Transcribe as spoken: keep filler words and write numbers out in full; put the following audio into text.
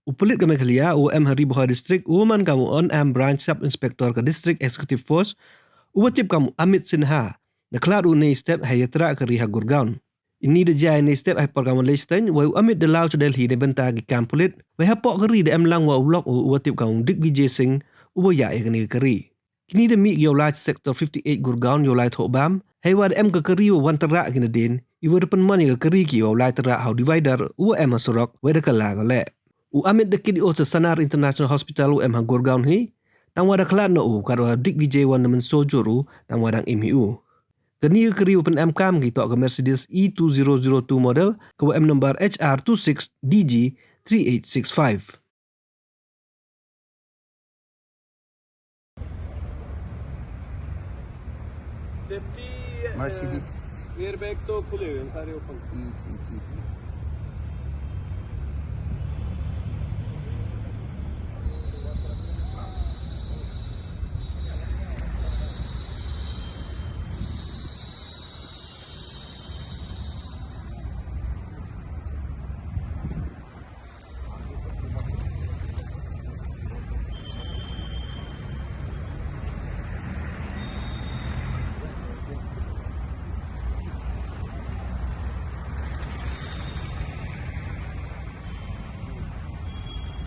U pulit ka Meghalaya uwa em ha Ri Bhoi District uwa man kam u Onam Branch Sub Inspector ka District Executive Force, uwa tip kam u Amit Sinha, da khlad u nei step hei yatrah kari ha Gurgaon. Ini da jia i nei step hei por kam u lei steng, wei u Amit da law cha Delhi neibynta ki kam pulit, wei hapoh kari da em lang wa u lok u uwa tip kam u Digvijay Singh, uwa yah ya kani ka kari. Kini da mih ki yow lai cha Sector fifty-eight Gurgaon yow lai thoh bam, heiwa da em ka kari wa wan trah ki nadien, iwa da pynman ya ka kari ki yow lai trah ha u divider uwa em ha surok, wei da kylla ko leh. U Amit da kit o cha Sanar International Hospital uwa em ha Gurgaon hi, tangwa da khlad noh u, katwa u Digvijay wan da mynsoo jur u, tangwa dang im hi u. Kani ka kari wa pynemkam ki toh ka Mercedes E two zero zero two model, kawa em number H R two six D G three eight six five. Safety, uh, Mercedes। Airbag तो खुले हुए हैं, सारे open. E twenty B।